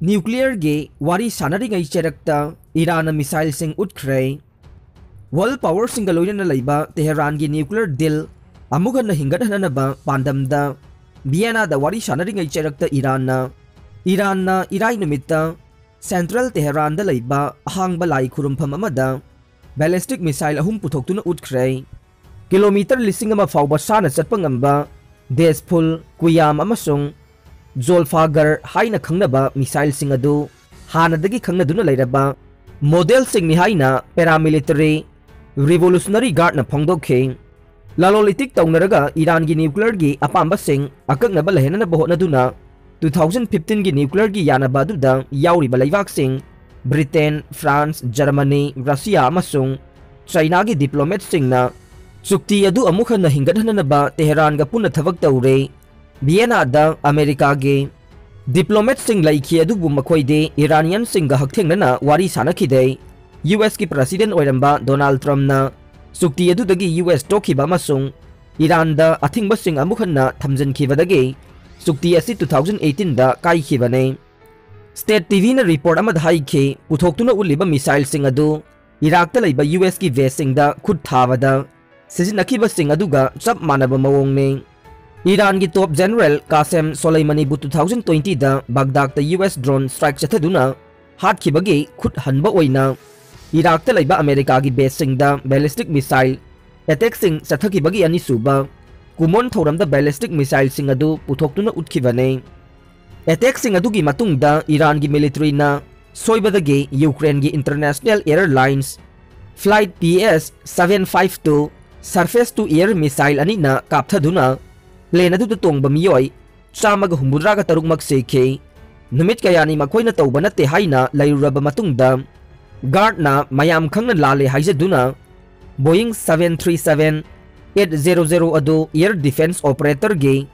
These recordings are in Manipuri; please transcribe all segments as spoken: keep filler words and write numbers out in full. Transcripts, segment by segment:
Nuclearꯒꯤ ꯋꯥꯔꯤ ꯁꯥꯟꯅꯔꯤꯉꯩ ꯆꯩꯔꯛꯇ ꯏꯔꯥꯟꯅ missileꯁꯤꯡ ꯎꯠꯈ꯭ꯔꯦ꯫ World powerꯁꯤꯡꯒ ꯂꯣꯏꯅꯅ ꯂꯩꯕ ꯇꯦꯍꯔꯥꯟꯒꯤ nuclear deal ꯑꯃꯨꯛ ꯍꯟꯅ ꯍꯤꯡꯒꯠꯍꯟꯅꯅꯕ ꯄꯥꯟꯗꯝꯗ ꯚꯤꯌꯦꯅꯥꯗ ꯋꯥꯔꯤ ꯁꯥꯟꯅꯔꯤꯉꯩ ꯆꯩꯔꯛꯇ ꯏꯔꯥꯟꯅ, ꯏꯔꯥꯟꯅ ꯏꯔꯥꯏ ꯅꯨꯃꯤꯠꯇ central ꯇꯦꯍꯔꯥꯟꯗ ꯂꯩꯕ ꯑꯍꯥꯡꯕ ꯂꯥꯏ ꯈꯨꯔꯨꯝꯐꯝ ꯑꯃꯗ ballistic missile ꯑꯍꯨꯝ ꯄꯨꯊꯣꯛꯇꯨꯅ ꯎꯠꯈ꯭ꯔꯦ꯫ Kilometre ꯂꯤꯁꯤꯡ ꯑꯃ ꯐꯥꯎꯕ ꯁꯥꯟꯅ ꯆꯠꯄ ꯉꯝꯕ ꯗꯦꯁꯐꯨꯜ, ꯀꯨꯌꯥꯝ ꯑꯃꯁꯨꯡ ꯖꯣꯜꯐꯥꯒꯔ ꯍꯥꯏꯅ ꯈꯪꯅꯕ missileꯁꯤꯡ ꯑꯗꯨ ꯍꯥꯟꯅꯗꯒꯤ ꯈꯪꯅꯗꯨꯅ ꯂꯩꯔꯕ modelꯁꯤꯡꯅꯤ ꯍꯥꯏꯅ paramilitary Revolutionary Guardꯅ ꯐꯣꯡꯗꯣꯛꯈꯤ꯫ ꯂꯂꯣꯟ ꯏꯇꯤꯛ ꯇꯧꯅꯔꯒ ꯏꯔꯥꯟꯒꯤ nuclearꯒꯤ ꯑꯄꯥꯝꯕꯁꯤꯡ ꯑꯀꯛꯅꯕ ꯂꯩꯍꯟꯅꯕ ꯍꯣꯠꯅꯗꯨꯅ two thousand fifteenꯒꯤ nuclearꯒꯤ ꯌꯥꯅꯕ ꯑꯗꯨꯗ ꯌꯥꯎꯔꯤꯕ ꯂꯩꯕꯥꯛꯁꯤꯡ Britain, France, Germany, Russia ꯑꯃꯁꯨꯡ Chinaꯒꯤ diplomatꯁꯤꯡꯅ ꯆꯨꯛꯇꯤ ꯑꯗꯨ ꯑꯃꯨꯛ ꯍꯟꯅ ꯍꯤꯡꯒꯠꯍꯟꯅꯕ ꯇꯦꯍꯔꯥꯟꯒ ꯄꯨꯟꯅ ꯊꯕꯛ ꯇꯧꯔꯦ꯫ ꯚꯤꯌꯦꯅꯥꯗ ꯑꯃꯦꯔꯤꯀꯥꯒꯤ diplomatꯁꯤꯡ ꯂꯩꯈꯤ, ꯑꯗꯨꯕꯨ ꯃꯈꯣꯏꯗꯤ ꯏꯔꯥꯅꯤꯌꯟꯁꯤꯡꯒ ꯍꯛꯊꯦꯡꯅꯅ ꯋꯥꯔꯤ ꯁꯥꯟꯅꯈꯤꯗꯦ꯫ USꯀꯤ president ꯑꯣꯏꯔꯝꯕ ꯗꯣꯅꯥꯜꯗ ꯇ꯭ꯔꯝꯞꯅ ꯆꯨꯛꯇꯤ ꯑꯗꯨꯗꯒꯤ US ꯇꯣꯛꯈꯤꯕ ꯑꯃꯁꯨꯡ ꯏꯔꯥꯟꯗ ꯑꯊꯤꯡꯕꯁꯤꯡ ꯑꯃꯨꯛ ꯍꯟꯅ ꯊꯝꯖꯤꯟꯈꯤꯕꯗꯒꯤ ꯆꯨꯛꯇꯤ ꯑꯁꯤ two thousand eighteenꯗ ꯀꯥꯏꯈꯤꯕꯅꯤ꯫ State TVꯅ report ꯑꯃꯗ ꯍꯥꯏꯈꯤ, ꯄꯨꯊꯣꯛꯇꯨꯅ ꯎꯠꯂꯤꯕ missileꯁꯤꯡ ꯑꯗꯨ ꯏꯔꯥꯛꯇ ꯂꯩꯕ USꯀꯤ baseꯁꯤꯡꯗ ꯈꯨꯠ ꯊꯥꯕꯗ ꯁꯤꯖꯤꯟꯅꯈꯤꯕꯁꯤꯡ ꯑꯗꯨꯒ ꯆꯞ ꯃꯥꯟꯅꯕ ꯃꯑꯣꯡꯅꯤ꯫ ꯏꯔꯥꯟꯒꯤ top general ꯀꯥꯁꯦꯝ ꯁꯣꯂꯩꯃꯅꯤꯕꯨ two thousand twentyꯗ ꯕꯒꯗꯥꯗꯇ US drone strike ꯆꯠꯊꯗꯨꯅ ꯍꯥꯠꯈꯤꯕꯒꯤ ꯈꯨꯠ ꯍꯟꯕ ꯑꯣꯏꯅ ꯏꯔꯥꯛꯇ ꯂꯩꯕ ꯑꯃꯦꯔꯤꯀꯥꯒꯤ baseꯁꯤꯡꯗ ballistic missile attackꯁꯤꯡ ꯆꯠꯊꯈꯤꯕꯒꯤ ꯑꯅꯤꯁꯨꯕ ꯀꯨꯃꯣꯟ ꯊꯧꯔꯝꯗ ballistic missileꯁꯤꯡ ꯑꯗꯨ ꯄꯨꯊꯣꯛꯇꯨꯅ ꯎꯠꯈꯤꯕꯅꯤ꯫ Attackꯁꯤꯡ ꯑꯗꯨꯒꯤ ꯃꯇꯨꯡꯗ ꯏꯔꯥꯟꯒꯤ militaryꯅ ꯁꯣꯏꯕꯗꯒꯤ ꯌꯨꯀ꯭ꯔꯦꯟꯒꯤ international airlines flight PS seven five two surface to air missile ꯑꯅꯤꯅ ꯀꯥꯞꯊꯗꯨꯅ plane ꯑꯗꯨꯗ ꯇꯣꯡꯕ ꯃꯤꯑꯣꯏ ꯆꯥꯝꯃꯒ ꯍꯨꯝꯐꯨꯇꯔꯥꯒ ꯇꯔꯨꯛꯃꯛ ꯁꯤꯈꯤ꯫ ꯅꯨꯃꯤꯠ ꯀꯌꯥꯅꯤ ꯃꯈꯣꯏꯅ ꯇꯧꯕ ꯅꯠꯇꯦ ꯍꯥꯏꯅ ꯂꯩꯔꯨꯔꯕ ꯃꯇꯨꯡꯗ, Guardꯅ ꯃꯌꯥꯝ ꯈꯪꯅ ꯂꯥꯜꯂꯦ ꯍꯥꯏꯖꯗꯨꯅ Boeing seven three seven eight zero zero ꯑꯗꯨ air defense operatorꯒꯤ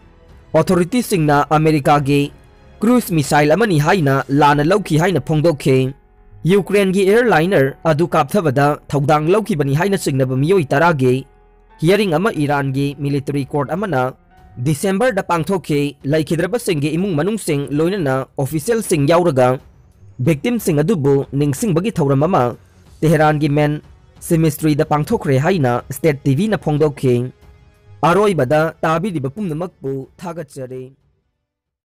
authorityꯁꯤꯡꯅ ꯑꯃꯦꯔꯤꯀꯥꯒꯤ cruise missile ꯑꯃꯅꯤ ꯍꯥꯏꯅ ꯂꯥꯟꯅ ꯂꯧꯈꯤ ꯍꯥꯏꯅ ꯐꯣꯡꯗꯣꯛꯈꯤ꯫ ꯌꯨꯀ꯭ꯔꯦꯟꯒꯤ airliner ꯑꯗꯨ ꯀꯥꯞꯊꯕꯗ ꯊꯧꯗꯥꯡ ꯂꯧꯈꯤꯕꯅꯤ ꯍꯥꯏꯅ ꯆꯤꯡꯅꯕ ꯃꯤꯑꯣꯏ ꯇꯔꯥꯒꯤ hearing ꯑꯃ ꯏꯔꯥꯟꯒꯤ military court ꯑꯃꯅ ꯗꯤꯁꯦꯝꯕꯔꯗ ꯄꯥꯡꯊꯣꯛꯈꯤ꯫ ꯂꯩꯈꯤꯗ꯭ꯔꯕꯁꯤꯡꯒꯤ ꯏꯃꯨꯡ ꯃꯅꯨꯡꯁꯤꯡ ꯂꯣꯏꯅꯅ ꯑꯣꯐꯤꯁꯤꯌꯦꯜꯁꯤꯡ ꯌꯥꯎꯔꯒ ꯚꯤꯛꯇꯤꯝꯁꯤꯡ ꯑꯗꯨꯕꯨ ꯅꯤꯡꯁꯤꯡꯕꯒꯤ ꯊꯧꯔꯝ ꯑꯃ ꯇꯦꯍꯔꯥꯟꯒꯤ ꯃꯦꯟ ꯁꯤꯃꯤꯁꯇ꯭ꯔꯤꯗ ꯄꯥꯡꯊꯣꯛꯈ꯭ꯔꯦ ꯍꯥꯏꯅ ꯁ꯭ꯇꯦꯠ ꯇꯤꯚꯤꯅ ꯐꯣꯡꯗꯣꯛꯈꯤ꯫ ꯑꯔꯣꯏꯕꯗ ꯇꯥꯕꯤꯔꯤꯕ ꯄꯨꯝꯅꯃꯛꯄꯨ ꯊꯥꯒꯠꯆꯔꯤ꯫